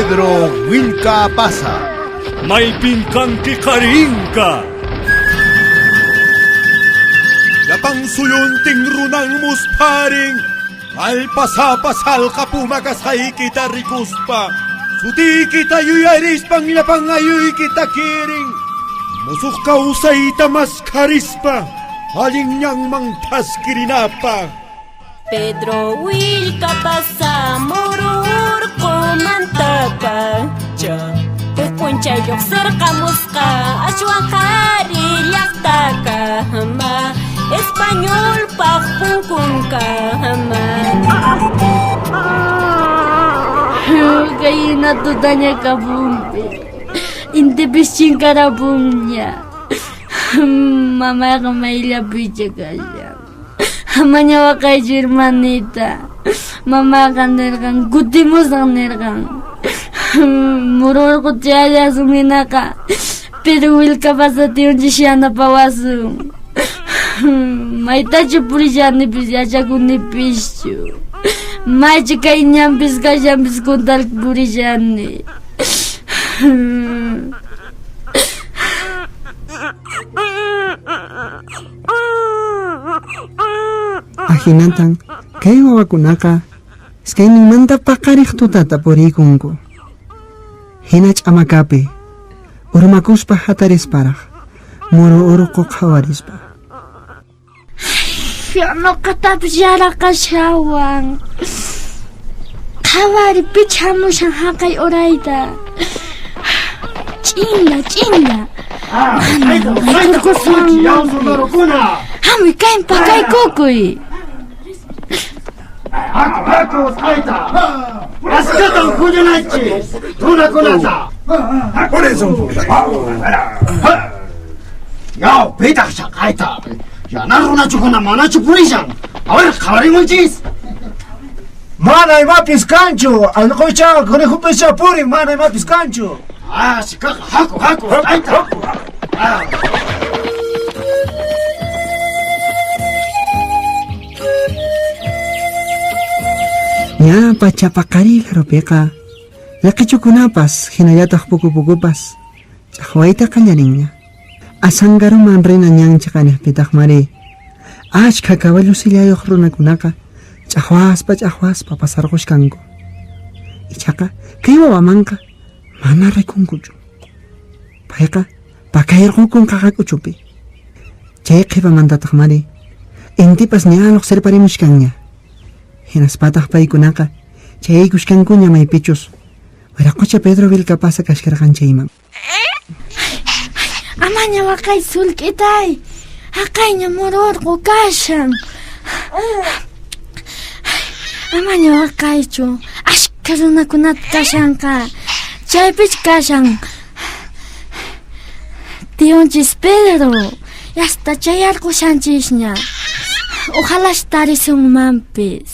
Pedro Willka Pasa. Maypin kanki qarinka. Llapan suyuntin runan muspharin. Allpasapa salqa puma kasqaykita rikuspa. Sutiykita yuyarispan llapan ayuykita kirin. Musuq kawsayta maskharispa. Allin ñanman thaskirinapaq. Pedro Willkapasa muru urqumantapacha Huk p'unchay lluqsirqamusqa ashwan qhari llaqtakama Españolpaq punkunkama. Kay hina tutaña kapunpi intipis chinkarapunña. Mamayqa mayllapicha kashan. Amaña waqaychu hermanita. Mamaqa nirqan kutimusaq nirqan. Muru urqu chayallasun hinaqa Pedro Willkapasa tiyunchis yanapawasun. Maytachu purishanipis yachakunipischu. Maychu kay ñanpis kashanpis kuntal purishani. Ahinatan kay wawakunaqa iskayninmanta paqariq tutata puriykunku. Hina ch'amakapi urmakuspa hatarisparaq muru urqu qhawarispa. Noqatapis yaraqashawan. Qhawari pich hamushan haqay urayta. Ch'inlla, ch'inlla. Hamuy kayman pakaykukuy. Askatan huñunanchis runakunata. Yaw, pitaq chaqayta. Yana runachukuna manachu purishan. A ver, qhawarimunchis. Mana imapis kanchu, allqucha conejopischa purin, mana imapis kanchu. Ah, sikaqa, haku, haku, ayta. Ah. Ña pachapaqariy larupiqa llaqichukunapas hinallataq puku pukupas ch'aqwayta qallarinña. Asangaruman rina ñan chaqaniqpitaq mari achkha caballo sillayuq runakunaqa ch'aqwaspa ch'aqwaspa pasarqushkanku. Ichaqa kay wawamanqa mana rikunkuchu. Payqa pakayarqukun qaqak'uchupi. Chay qhipamantataq mari intipas ña lluqsirparimushkanña. Hinaspataq paykunaqa chayaykushkankuña maypichus Wiraqocha Pedro Willkapasa kashkarqan chayman. Amaña waqay sulk'itay. Haqayña muru urqu kashan. Amaña waqaychu. Ashkha runakunata kashanqa. Chaypich kashan. Tiyunchis Pedro. Yasta chayarqushanchisña. Ojalá tarisunmanpis.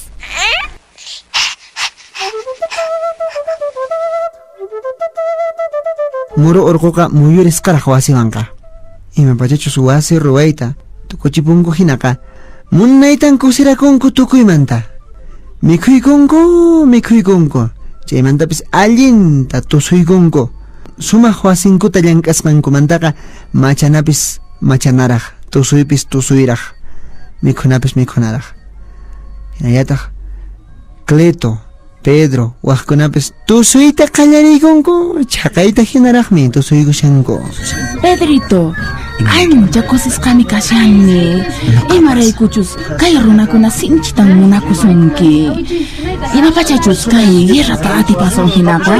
Muru urquqa muyurisqaraq wasiwanqa. Imapachachus wasi ruwayta tukuchipunku hinaqa munaytan kusirakunku tukuymanta. Mikhuykunku, mikhuykunku. Chaymantapis allinta tusuykunku. Sumaq wasinkuta llank'asqankumantaqa machanapis machanaraq, tusuypis tusuyraq, mikhunapis mikhunaraq. Hinallataq Cleto, Pedro, waqkunapis tusuyta qallariykunku, chaqayta hinaraqmi tusuykushanku. Pedrito, ancha kusisqami kashani. Imaraykuchus kay runakuna sinchitan munakusunki. Imapachachus kay guerrata atipasun hinaqa,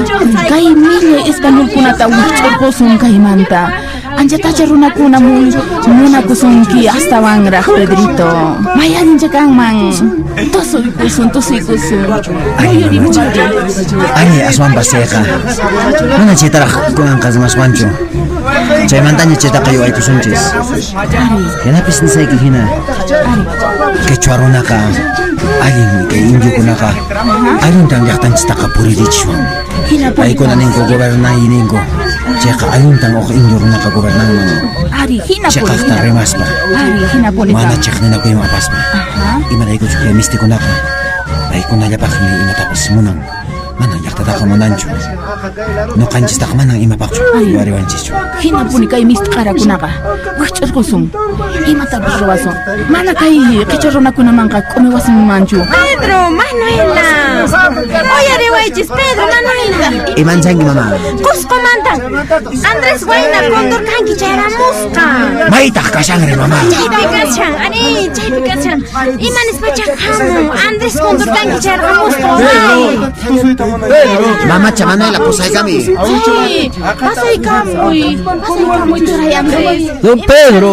kay millay españolkunata wikch'urqusun kaymanta. Anchatacha runakuna munakusunki astawanraq, Pedrito. May allincha kanman. Tusuykusun, tusuykusun. Ari, ari aswanpas chayqa. Mana chaytaraq kunanqa rimaswanchu. Chaymantaña chaytaqa yuwaykusunchis. Hinapis nisayki hina. Quechua runaqa allinmi kay indiokunaqa allintan llaqtanchistaqa puririchiswan. Paykuna ninku gobernay ninku. Chayqa allintan uq indio runaqa gobernanman. Ari, hinapuni. Chiqaqta rimaspa. Ari, hinapuni. Mana chiqninakuyman apaspa. Imaraykuchu kay mistikunaqa paykunallapaqmi imatapas munan. Manan llaqtataqa munanchu. Ñuqanchistaqa manan imapaqchu yuwariwanchischu. Hinapuni kay mist'arakunaqa wikch'urqusun. Imatapas ruwasun. Mana kay qhichwa runakunamanqa k'umiwasunmanchu. Pedro, Manuela. Uyariwaychis, Pedro, Manuela. Imanchanki mama? Qusqumanta. Andrés Wayna Condorcanqui chayaramusqa. Maytaq kashanri mama? Chaypi kashan, ari, chaypi kashan. Ima nispacha hamun, Andrés Condorcanqui chayaramusqa. Mamacha Manuela pusaykami. Sí, pasaykamuy, pasaykamuy turay Andrés. Don Pedro.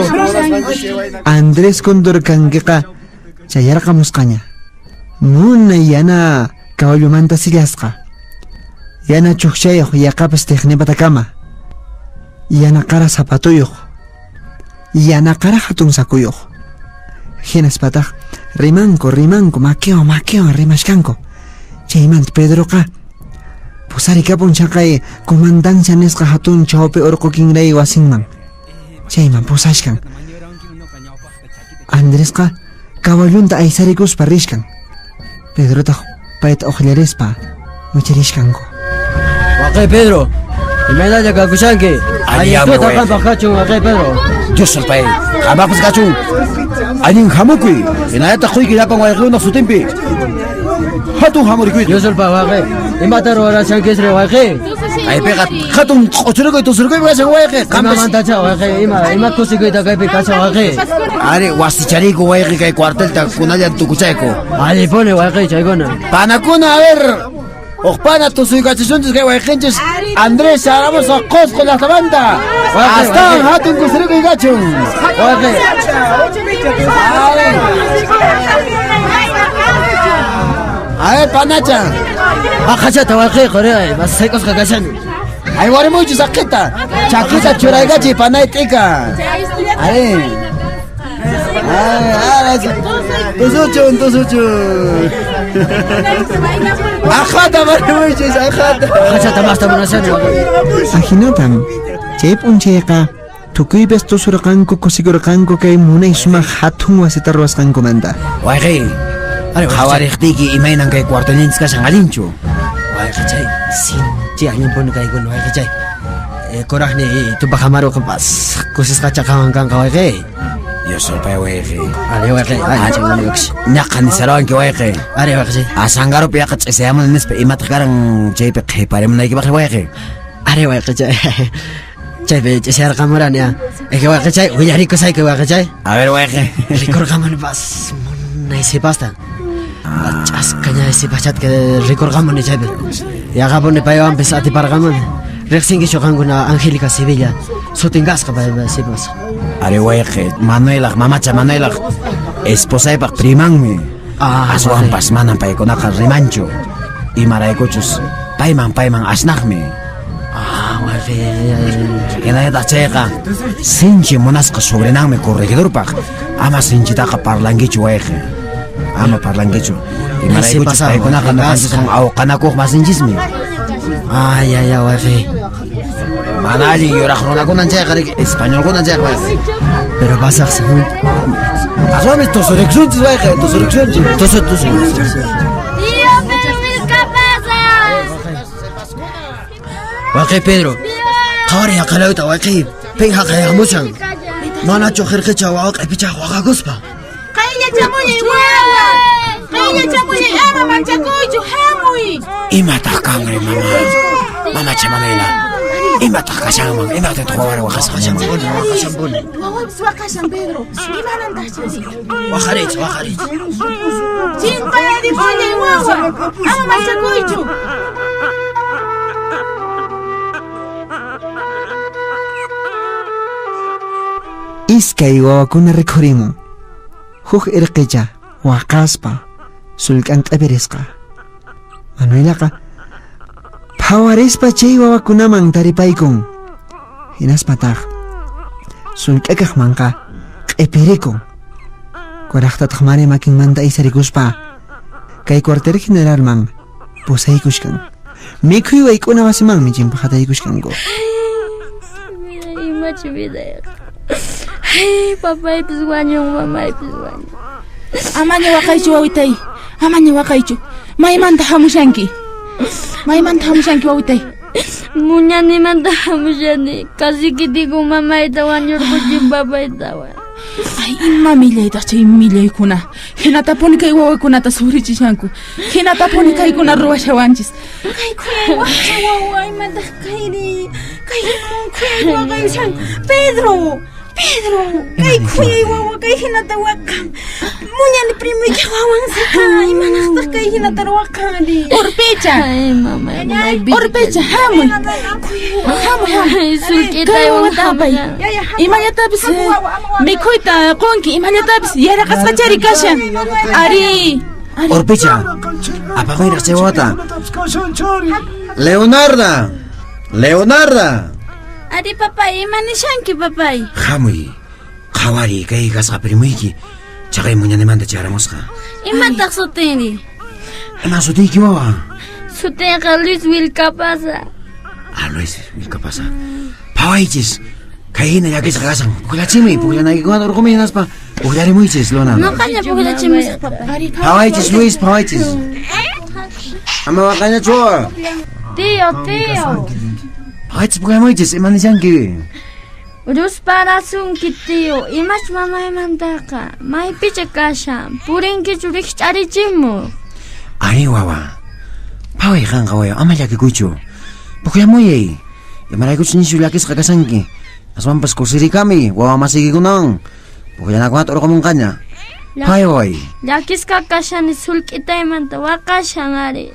Andrés Condorcanquiqa chayarqamusqaña. Munay yana kawallumanta sillasqa. Yana chukchayuq yaqapas tiqnipatakama. Yana qara zapatuyuq. Yana qara hatun sakuyuq. Hinaspataq rimanku rimanku makiwan makiwan rimashkanku. Chaymanta Pedroqa pusarikapun chaqay comandancia nisqa hatun chawpi urqu kinray wasinman. Chayman pusashkan. Andresqa kawallunta aysarikuspa rishkan. Pedrotaq payta uqllarispa wicharishkanku. Waqay Pedro. Imaynalla kakushanki. Alliyami, Allintuta wayqi. qampaq kachun waqay Pedro. Dios sulpay. Qamapis kachun. Allin hamukuy. Hinallataq quyki llapan wayqikunaq sutinpi. Hatun hamurikuyta. Dios sulpay waqay. Imata ruwarashankisri waqay. Kaypiqa hatun q'uchurikuy tusurikuy kashan wayqi. Qampas Imamantacha waqay ima ima kusikuyta kaypi kashan waqay. Ari wasichariyku wayqi kay cuartelta kunallan tukuchayku. Allipuni waqay chaykuna. Panakuna, a ver. Uqpana tusuykachisunchis kay wayqinchis Andrés Zaragoza Qusqu llaqtamanta. Astawan hatun kusirikuy kachun. Waqay. A ver, panacha. Aqhachata waqay quriay, mas sayk'usqa kashani. Aywarimuychis aqhita. Chakita churaykachiy panay t'ika. Ari. Ay, ay, tusuchun, tusuchun. Aqhata marimuychis, aqhata. Aqhachata masta munashani waqay. Ahinatan chay p'unchayqa tukuypis tusurqanku kusikurqanku kay munay sumaq hatun wasita ruwasqankumanta. Wayqi, qhawariqtiyki imaynan kay cuartelinchis kashan allinchu. Wayqichay, sinchi allinpuni kaykuna wayqichay. Kuraqni Tupac Amaruqa pas kusisqacha qanwan kanqa wayqi. Dios sulpay wayqi. Ari wayqi, ancha munaykush. Ñaqa nisarawanki wayqi. Ari wayqichay. Asangarupi yaqa ch'isayamun nispa imataq karan chaypi qhiparimunaykipaqri wayqi. Ari wayqichay. Chaypi ch'isayarqamurani ya. Eke wayqichay, willarikusayki wayqichay. A ver wayqi. Rikurqamuni pas munay sipasta. Ch'askaña sipachatka rikurqamuni chaypi. Yaqapuni paywanpis atiparqamuni. Riqsinkichu qankuna Angélica Sevilla. Sutin kasqa paypa sipas. Ari wayqi, Manuelaq, mamacha Manuelaq esposaypaq primanmi. Aswanpas manan paykunaqa rimanchu. Imaraykuchus payman payman asnaqmi. Wayqi. Hinallataq chayqa sinchi munasqa sobrinanmi corregidorpaq. Ama sinchitaqa parlankichu wayqi. Ama parlankichu. Imaraykuchus paykunaqa ñuqanchiswan awqanakuq masinchismi. Ay, ay, ay, wayqi. Mana allin yuraq runakunan chayqa riki, españolkunan chayqa wayqi. Pero pasaqsi. Aswanmi tusuriksunchis wayqi, tusuriksunchis. Tusu, tusu. Tío, pero ¿qué pasa? Wayqi Pedro. Qhawari haqalawta wayqi. Pin haqay hamushan. Manachu qirqicha wawq'ipicha waqakuspa. Qaylla chamullay wawa. Qaylla chamullay ama manchakuychu hamuy. Imataq kanri mama? Mamacha Manuela. Imataq kashanman? Imataq wawara waqasqanman? Waqashanpuni. Wawapis waqashan Pedro. Imanantaq chayri? Waqarich, waqarich. Chimpayaripullay wawa. Ama manchakuychu. Iskay wawakuna rikhurimun. Huk irqicha waqaspa sullk'an q'ipirisqa. Manuelaqa phawarispa chay wawakunaman taripaykun. Hinaspataq sullk'akaqmanqa q'ipirikun. Kuraqtataq mari makinmanta aysarikuspa kay cuartel generalman pusaykushkan. Mikhuy wayk'una wasimanmi chimpaqataykushkanku. Imachu vidayqa. Ay, papaypis wañun, mamaypis wañun. Amaña waqaychu wawitay. Amaña waqaychu. Maymanta hamushanki. Maymanta hamushanki wawitay? Muñanimanta hamushani. Kasikitiku mamayta wañurquchin papaytawan. Ay, ima millaytaq chay millaykuna. Hinatapuni kay wawakunata sufrichishanku. Hinatapuni kaykuna ruwashawanchis. Kay khuyay wakcha wawa, imataq kayri? Kay khuyay waqayushan. Pedro, Pedro, kay khuyay wawa kay hinata waqan. Muñani primuyki wawan saka, imanaqtaq kay hinata ruwaqanri? Urpicha. Ay, mamay, Urpicha, hamuy. Hamuy, hamuy. Kay wawata apay. Imallatapis mikhuyta qunki, imallatapis yaraqasqachari kashan. Ari. Urpicha, apakuyraq chay wawata. Leonarda, Leonarda. Ari papay, ima nishanki papay? Hamuy, qhawariy kay kasqa primuyki. Chaqay muñanimanta chayaramusqa. Imataq sutinri? Ima sutiyki wawa? Sutinqa Luis Vilcapasa. Ah, Luis Vilcapasa. Phawaychis. Kay hina llakisqa kashan. Pukllachimuy, pukllanaykikunata urqumuy hinaspa pukllarimuychis, Leonardo. Noqaña pukllachimusaq papay. Phawaychis, Luis, phawaychis. Ama waqañachu wawa. Tío, tío. Phawaychis, pukllamuychis, ima nishanki? Rusparasunki, tío. Imach mamaymantaqa. Maypicha kashan. Purinkichu rikch'arichimuq. Ari wawa. Phaway qanqa wawa, ama llakikuychu. Pukllamuyay. Imaraykuchus nishu llakisqa kashanki. Aswanpas kusirikami wawa masiykikunawan. Pukllanakunata urqumunqaña. Phaway waway. Llakisqa kashani sullk'itaymanta waqashan ari.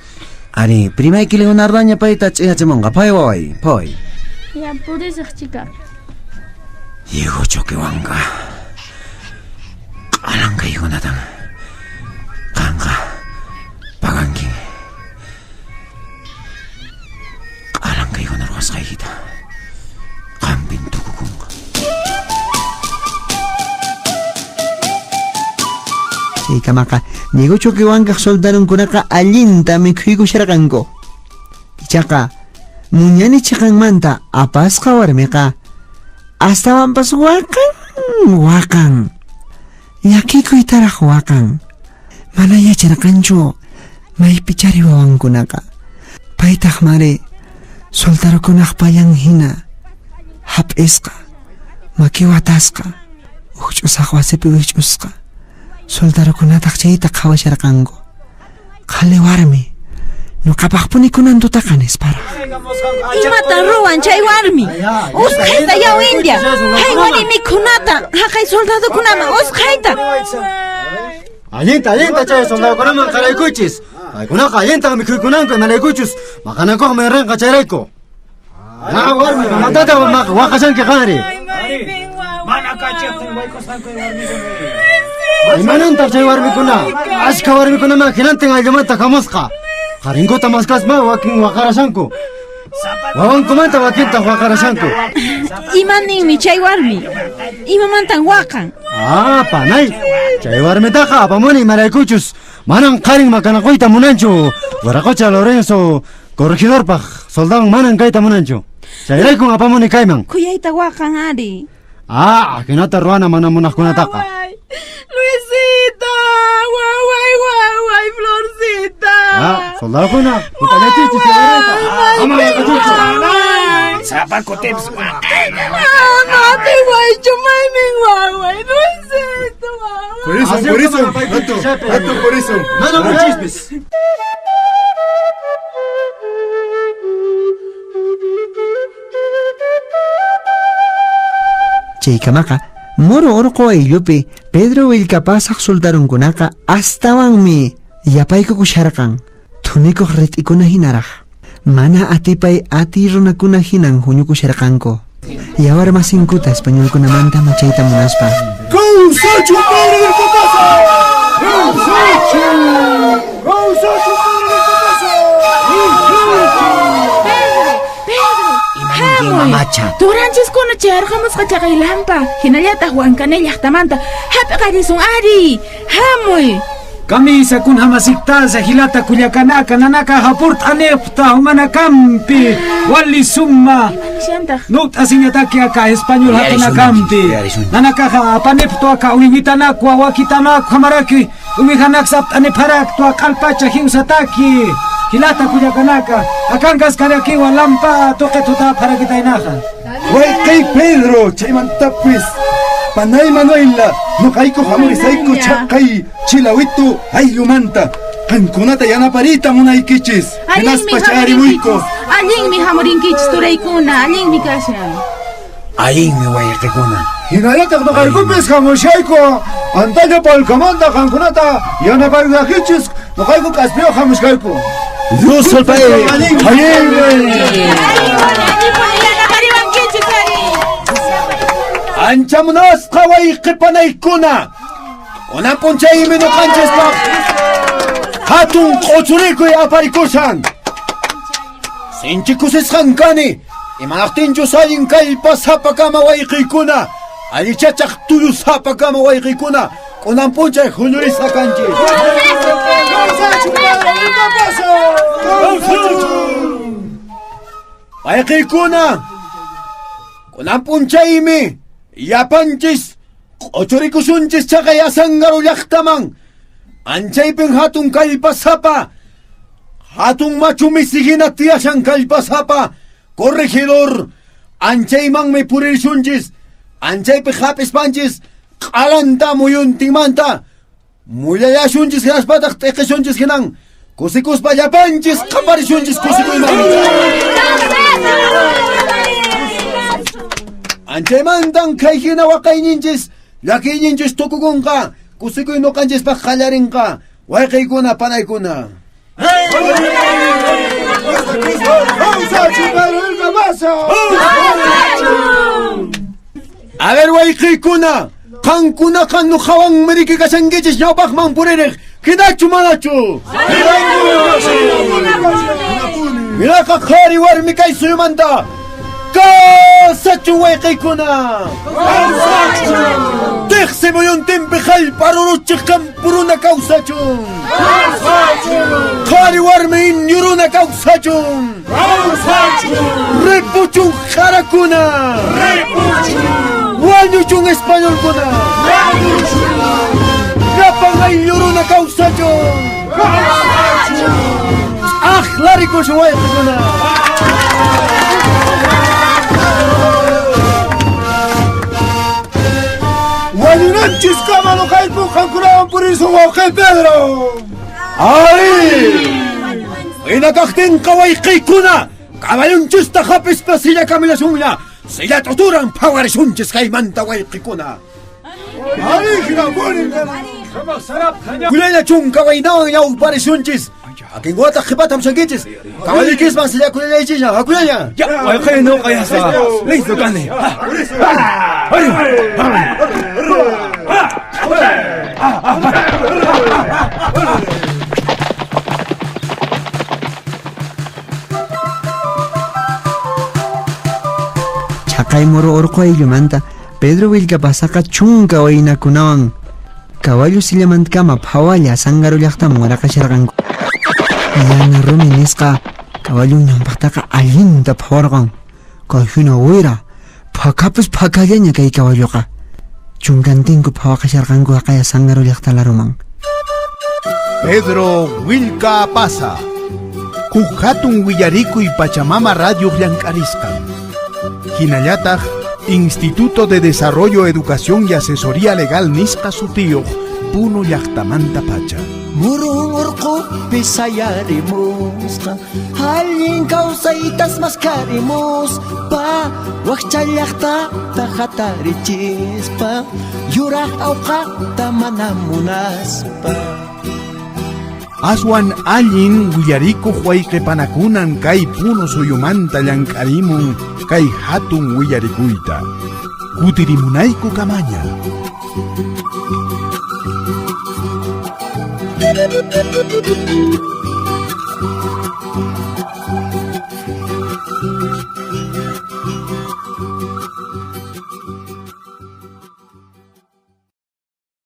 Ari, primayki Leonardaña payta ch'iyachimunqa. Phaway waway, phaway. Ya purisaq chika. Diego Choquehuanca. Q'alankaykunatan qanqa paganki. Q'alankaykuna ruwasqaykita qampin tukukunqa. Chaykamaqa Diego Choquehuancaq soldarunkunaqa allinta mikhuykusharqanku. Ichaqa muñani chiqanmanta apasqa warmiqa astawanpas waqan, waqan. Llakikuytaraq waqan. Mana yacharqanchu maypichari wawankunaqa. Paytaq mari soldarukunaq payan hina hap'isqa, maki watasqa, huk ch'usaq wasipi wich'usqa. Soldarukunataq chayta qhawasharqanku. Qhali warmi, ñuqapaqpuni kunan tutaqa nisparaq. Imatan ruwan chay warmi? Usqhayta yaw India. Haywani mikhunata haqay soldadukunaman usqhayta. Allinta, allinta chay soldadukunaman qaraykuchis. Paykunaqa allintan mikhuykunanku imaraykuchus maqanakuqman rinqa chayrayku. Ya warmi, mamatata waqashanki qanri. Mana kachiqtin waykusqanku warmikuna. Imanantaq chay warmikuna? Ashka warmikunaman hinantin ayllumanta hamusqa. Qarinkuta maskaspa wakin waqarashanku. Wawankumanta wakintaq waqarashanku. Imaninmi chay warmi? Imamantan waqan? Ah, panay. Chay warmitaqa apamuni imaraykuchus manan qarin maqanakuyta munanchu. Wiraqocha Lorenzo corregidorpaq soldawan manan kayta munanchu. Chayraykun apamuni kayman. Khuyayta waqan ari. Ah, ajinata ruwana mana munaqkunataqa. Luisito, waway, waway, Florcita. Ah, soldadokuna, huk'allachichis chay warmita. Ama waqachunchu. Sapa kutips waqay. Ama piwaychu maymin waway, Luisito, waway. Purisun, purisun, atu, purisun. Mana muchispis. Chaykamaqa Moro urqu ayllupi Pedro Vilcapasaq soldarunkunaqa astawanmi yapaykukusharqan thunikuq rit'ikuna hinaraq. Mana atipay atiy runakuna hinan huñukusharqanku. Yawar masinkuta españolkunamanta machayta munaspa. ¡Kawsachu Pedro Vilcapasa! ¡Kawsachu! ¡Kawsachu Pedro Vilcapasa! Pedro, Pedro, hamuy. Mamacha. Turanchiskuna chayarqamusqa chaqaylampa. Hinallataq Huancané llaqtamanta hap'iqarisun ari. Hamuy. Camisa kun hamasiktaza hilata kullakanaka nanaka hapurt anepta humanakampi walli summa nut asiñataki aka español hatunakampi nanakaja apanepto aka uwiwitanakwa wakitanakwa hamaraki uwijanak sapt anepharaktua qalpacha hiusataki. Hilata Culiacanaca, akankas karakiwa lampa toque tuta parakitaynaqa. Wayqey Pedro, chaymantapis panay Manuela, noqayku hamurisayku chaqay chilawitu ayllumanta. Qankunata yanaparita munaykichis. Allinmi Hinaspa chayarimuyku. Allinmi hamurinkichis turaykuna, allinmi kashan. Allinmi wayqikuna. Hinallataq noqaykupis hamushayku antaña palkamanta qankunata yanapariwakichis noqayku k'aspiyuq hamushkayku. Dios salpay. Allinmi. Yanapariwankichis ari. Ancha munasqa wayqipanaykuna. Unan p'unchaymi nuqanchispaq hatun q'uchurikuy aparikushan. Sinchi kusisqan kani. Imanaqtinchus allin kallpasapakama wayqiykuna, allichachaq tullusapakama wayqiykuna, kunan p'unchay huñurisqa kanchis. Wayqiykuna, kunan p'unchaymi yapanchis q'uchurikusunchis chaqay Azángaro llaqtaman. Anchaypin hatun kallpasapa, hatun machu misihina tiyashan kallpasapa, corregidor, anchaymanmi purirshunchis, anchaypi hapispanchis, q'alanta muyuntinmanta, mullallashunchis hinaspataq t'iqishunchis hinan, kusikuspa llapanchis qaparishunchis kusikuyman. Anchaymantan kay hina waqayninchis, llakiyninchis tukukunqa, kusikuy nuqanchispaq qallarinqa, wayqiykuna panaykuna. A ver, wayqiykuna, qankunaqa nuqawanmi rikikashankichis ñawpaqman puririq, hinachu manachu? Miraqa qhari warmi kay suyumanta, kawsachun wayqiykuna. Tiqsi muyuntinpi hallp'a ruruchiq kampuruna kawsachun. Qhari warmi iñuruna kawsachun. Ripuchun qarakuna. Wañuchun españolkuna. Llapan aylluruna kawsachun. Aqlarikushun wayqikuna. Wañunanchis kama noqayku qankunawan purisun wawqi Pedro. ¡Ay! Hina kaqtinqa wayqiykuna, caballunchista hapispa silla caminasunña, silla t'uturan phawarishunchis kaymanta wayqikuna. Ari hinapuni. Kulayna chunka waynawan ñawparishunchis. Akinkunataq qhipata hamushankichis. Caballoykisman silla kulayllaykichisña, hakullaña. Ya, wayqi nuqa yasqa. Listo kani. Chaqay muru urqu ayllumanta Pedro Willkapasaqa chunka waynakunawan caballo sillamantkama phawalla Azángaro llaqtaman waraqasharqanku. Yana rumi nisqa caballo ñawpaqtaqa allinta phawarqan. Kay hina wira phakapis phakallaña kay caballoqa. Chunkantinku phawaqasharqanku haqay Azángaro llaqta laruman. Pedro Willka Apaza, huk hatun willarikuy Pachamama Radio llank'arisqan. Hinallataq Instituto de Desarrollo, Educación y Asesoría Legal nisqa sutiyuq Puno llaqtamanta pacha. Murun urqupi sayarimusqa, allin kawsaytas maskarimuspa, wakcha llaqtata hatarichispa, yuraq awqata mana munaspa. Aswan allin willarikuq wayqipanakunan kay Puno suyumanta llank'arimun kay hatun willarikuyta. Kutirimunayku kamaña.